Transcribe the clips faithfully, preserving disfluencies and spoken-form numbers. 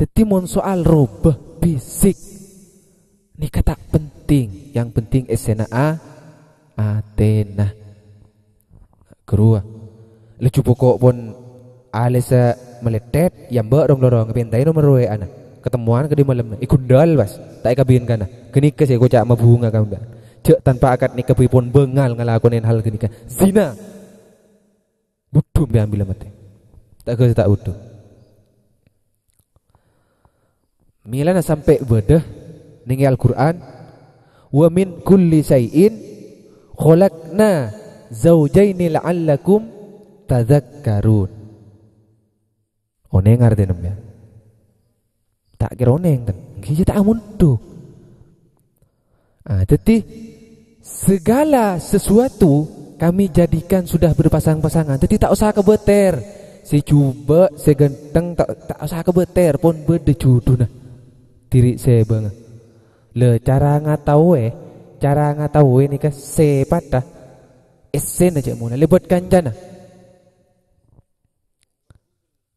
Dhâddhi mon soal robâ fisik, nèka ta' penting. Yang penting essèna a-, atèna. Ghâruwa. Laju poko' pon alèssa malèttèt, yâ mbâ' rong-lorong, pèntaè nomer W A-na. Ketemuan kadhi malemma, ègundhâl pas, ta' èkabin kana. Ghânèka sè èkoca' mabhunga ka bâ'na. Jhâ' tanpa akad nèka bhâi pon bângal ngalakonè hal ghânèka. Zina. Budhu sampèyan bilâ matè. Ta' ghâs ta' budhu. Mèlana sampè' bâdâ nèng è Al-Qur'an, "Wa min kulli syai'in khalaqna zaujaini la'allakum tadzakkarun." Onèng artèna, sampèyan? Ta' kèra onèng, kan? Ghi' jhâ' ta' amondhu. Ah, dhâddhi, segala sesuatu Kami jadikan sudah berpasang-pasangan. Dhâddhi, ta' osa kabâtèr. Sè jhubâ', sè ghântheng, ta', ta' osa kabâtèr. Pon bâdâ juduna. Diri' sèbângnga. Lè, cara ngataowè, cara ngataowè nèka sèpatta. Essèna jhâ' mola lèbât kancana.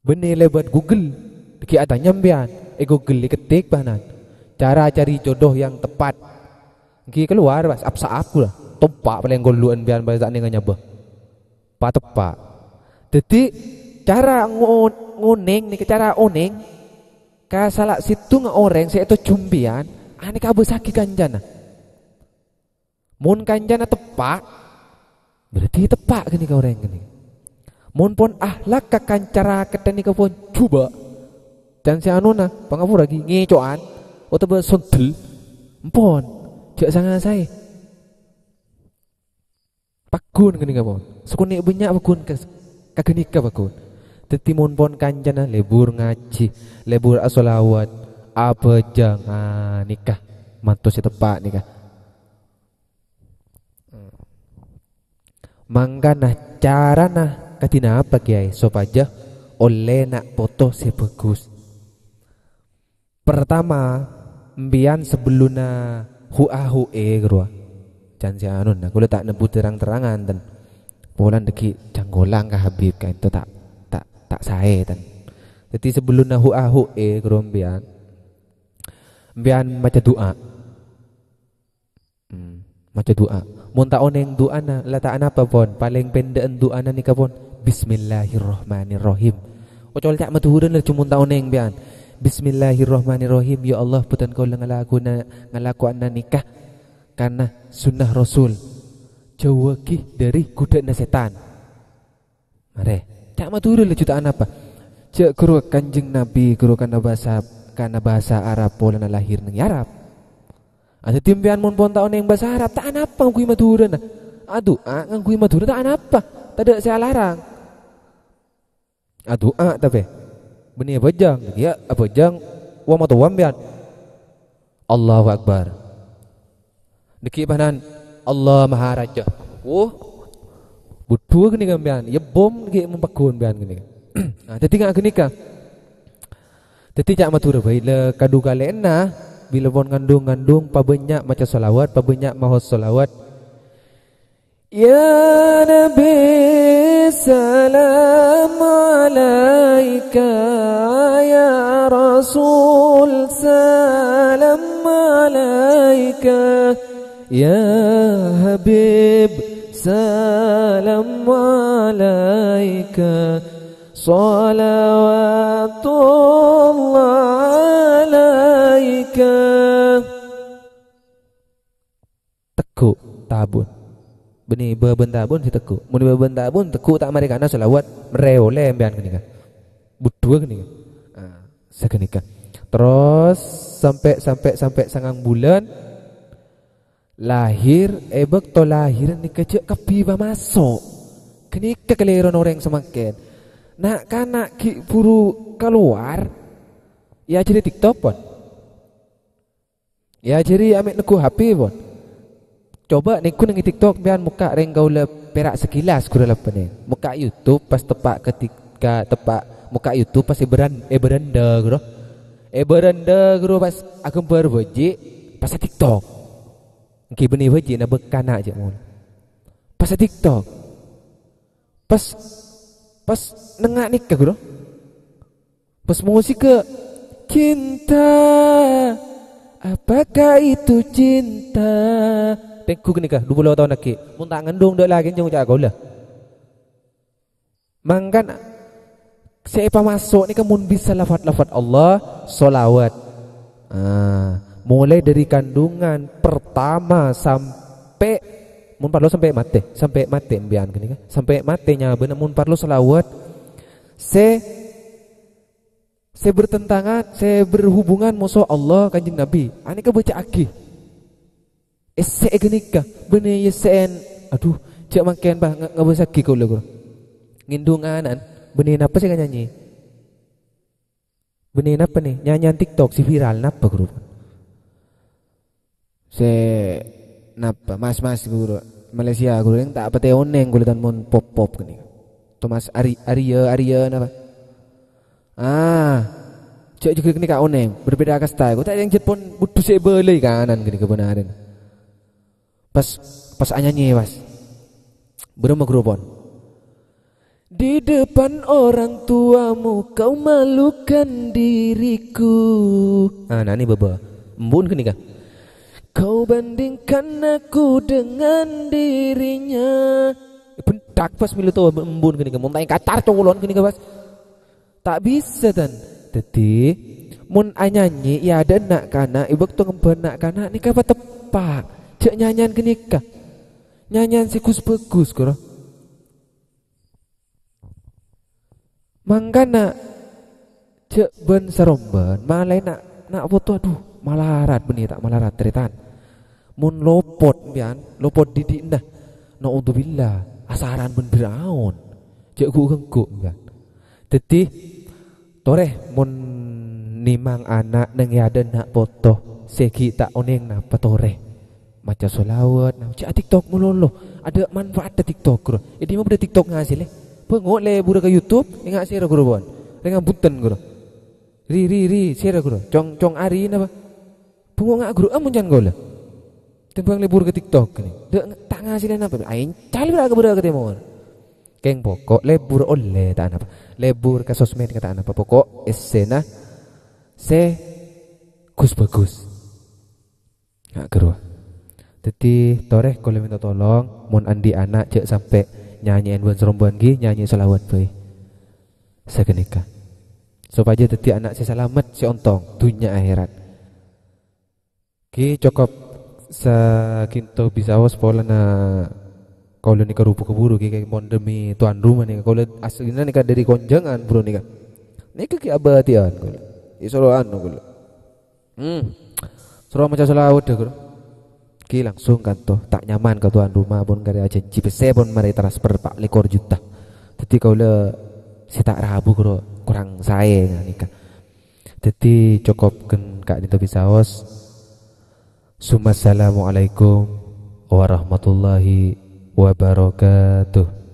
Bânnè lèbât Google. Dhâggi' atanya sampèyan, è Google èkettik bâ'na, "Cara cari jodoh yang tepat." Ènggi kalowar, pas, ap-sa'ap ghulâ. Teppa' palèng ghâllu sampèyan pas ta' nèngalè nyabâ. Pateppa'. Dhâddhi, cara ngo-, ngonèng nèka, cara onèng ka sala sèttonga orèng sè ètojjhu sampèyan, anèka abâssaghi kancana. Mon kancana teppa', berarti teppa' ghânèka orèng ghânèka. Mon pon ahlak ka kanca rakètta nèka pon jhubâ', can sè anona, pangapora ghi, ngèco'an, otabâ sondel, empon, jhâ' sanga-saè. Paggun ghânèka pon. Sakonè' bânnya' paggun ka, ka ghânèka paggun. Dhâddhi mon pon kancana lebur ngajhi, lebur asholawat, abhâjâng, ah, nèka manto sè teppa' nèka. Mangkana carana kadhi napa, Kèyaè, sopajâ ollè na' poto sè bhâghus? Pertama, sampèyan sabellunna hu-ahu'è, ghâruwa. Can sè anona, kaulâ ta' nebbhu terang-terangan, ten. Polana dhâggi' cangkolang ka Habib, kaènto ta', ta', ta' saè, ten. Dhâddhi, sabellunna hu-ahu'è, ghâruwa, sampèyan, sampèyan maca du'a. Hmm, maca du'a. Mon ta' onèng du'ana, la ta' anapa, pon. Palèng pendhâ'ân du'ana nèka, pon, "Bismillahirrahmanirrahim." Ocol ca' Madhurâna laju mon ta' onèng, sampèyan. "Bismillahirrahmanirrahim. Ya Allah, bhâdhân kaulâ ngalakona, ngalakowana nèka karna sunnah Rasul. Jhâuwâghi dhâri ghudhâ'na sètan." Arè, ca' Madhurâ laju ta' anapa. Jhâ' ghuru Kanjeng Nabi, ghuru kana bhâsa, kana bhâsa Arab polana lahir neng Arab. Ah, dhâddhi sampèyan mon pon ta' onèng bhâsa Arab, ta' anapa ngangghuy Madhurâna. Adu'a ngangghuy Madhurâ ta' anapa. Tadâ' sè alarang. Adu'a tapè. Bânnè abhâjâng, iyâ abhâjâng wa matowa sampèyan. Allahu Akbar. Dhâggi' bâ'na, "Allah Maharaja." Wuh. Budhu ghânèka sampèyan, yâ bom dhâggi' mon paggun sampèyan ghânèka. Nah, dhâddhi nga' ghânèka. Dhâddhi ca' Madhurâ bhâi, la kadhu kalèna, bilâ pon ngandung-ngandung, pabânnya' maca shalawat, pabânnya' maos shalawat. Ya Nabi, salam alaika, ya Rasul, salam alaika, ya Habib, salam alaika, salawatullah alaika. Tegghu' tabun. Bânnè bâbâna tabun sè tegghu'. Mon bâbâna tabun tegghu' ta' marè kana shalawat, marè ollè sampèyan ghânèka. Budhu ghânèka. Ah, saghânèka. Terros sampè', sampè', sampè' sangang bulân lahir, è bâkto lahir nèka jhâ' kabbhi pamaso'. Ghânèka kalèrona orèng samangkèn. Na'-kana' ghi' buru kalowar, èajhâri TikTok, pon. Èajhâri amè' neggu' H P, pon. Coba neggu' neng TikTok, sampèyan mokka' rèng kaulâ pèra' sakilas ghuru lapanè. Mokka' YouTube pas teppa' ketika teppa' mokka' YouTube pas è beran-, è beranda, ghuru. È beranda, ghuru, pas aghâmbhâr bhâji', pas TikTok. Èngghi bânnè bhâji'na bâkkana jhâ' mon. Pas TikTok. Pas, pas nengnga' nèka, ghuru. Pas mosigghâ Cinta, apakah itu cinta? Tèngghu ghânèka, dhu polo taon aghi'. Mon ta' ngandung dâ' lakè, jhâ' ngoca' kaulâ. Mangkana, sè èpamaso' nèka mon bisa lafat-lafat Allah, sholawat. Ah, mulai dari kandungan pertama sampè', mon parlo sampè' matè, sampè' matè empèyan ghânèka. Sampè' matè nyabâna mon parlo sholawat. Sè sè bertentangan, sè berhubungan moso Allah Kanjeng Nabi. Anèka bâca'aghi. Essè'è ghânèka, bânnè essè'èn, adhu, jhâ' mangkèn, Bah, nga-, ngabâsaghi kaulâ, ghuru. Ngèndhung ana'na, bânnè napa sè nganyanyè? Bânnè napa, nè? Nyanyian TikTok sè viral, napa, ghuru? Sè napa? Mas-mas, ghuru. Malaysia, ghuru, yang ta' patè onèng kaulâ mon pop-pop ghânèka. Thomas Ari-, Arya, Arya napa? Ah, jhâ' jhughân ghânèka onèng, berbeda kasta. Kok ta' yang jhât pon budhu sè bâlâi kanan ghânèka bân arèna. Pas, pas anyanyè, pas. Bârâmma, ghuru, pon? Di depan orang tuamu kau malukan diriku. Ah, nah, nè bâbâ. Embun ghânèka. Kau bandingkan aku dengan dirinya. Bhentak pas mèlo to embun ghânèka. Mon ta' èkacar colon ghânèka, pas. Ta' bisa, tan. Dhâddhi, mon anyanyè è adâ'na na'-kana', è bâkto ngembhân na'-kana', nèka pateppa'. Jhâ' nyanyian ghânèka. Nyanyian sè ghus-bhâghus, ghuru. Mangkana, jhâ' bân-sarombân, malaè na', na' poto, adhu, malarat bânnè ta' malarat, tarètan. Mon lopot, empèyan, lopot didi'na. Na'udzubillah, asaran bân Fir'aun. Jhâ' ghu'-ghângghu', empèyan. Dhâddhi, torè mon nèmang ana' neng è adâ'na na' poto sè ghi' ta' onèng napa, torè. Maca sholawat, napa, jhâ' TikTok malolo. Adâ' manfaatta TikTok, ghuru. È dimma bâdâ TikTok ngasilè? Bângo' lebbhurâ ka YouTube, enga' sèra, ghuru, pon. Rèng abhunten, ghuru. Ri, ri, ri, sèra, ghuru. Cong, cong Ari napa? Bângo' nga', ghuru, amun can kaulâ. Tèmbhâng lebbhur ka TikTok ghânèka. Dâ' ta' ngasilè napa? Aèncal bârâ' ka bârâ' ka tèmor. Kèng poko' lebbhur ollè ta' napa. Lebbhur ka sosmed ta' napa. Poko' essèna sè ghus-bhâghus. Nga' ghâruwa. Dhâddhi, torè kaulâ mènta tolong, mon andi' ana' jhâ' sampè' nyanyè'èn bân-sarombân ghi, nyanyè' shalawat bhâi. Saghânèka. Sopajâ dhâddhi ana' sè salamet, sè ontong, dhunnya akhèrat. Ghi cokop saghânto bisaos polana kaulâ nèka rubu kaburu ghi, mon demi tuan rumah nèka. Kaulâ aslina nèka dâri Konjângan, bro, nèka. Nèka ghi abâdhiyân kaulâ. Isoro anu kaulâ. Hmm. Soro maca shalawat, ghâruwa. Ghi langsung kanto, ta' nyaman ka tuan rumah pon karè ajhânjhi pèssè pon marè transfer pa' lèkor juta. Dhâddhi kaulâ sè ta' rabu, ghâruwa, kurang saè nèka. Dhâddhi cokop ghân ka'dinto bisaos. Summassalamualaikum warahmatullahi wabarakatuh.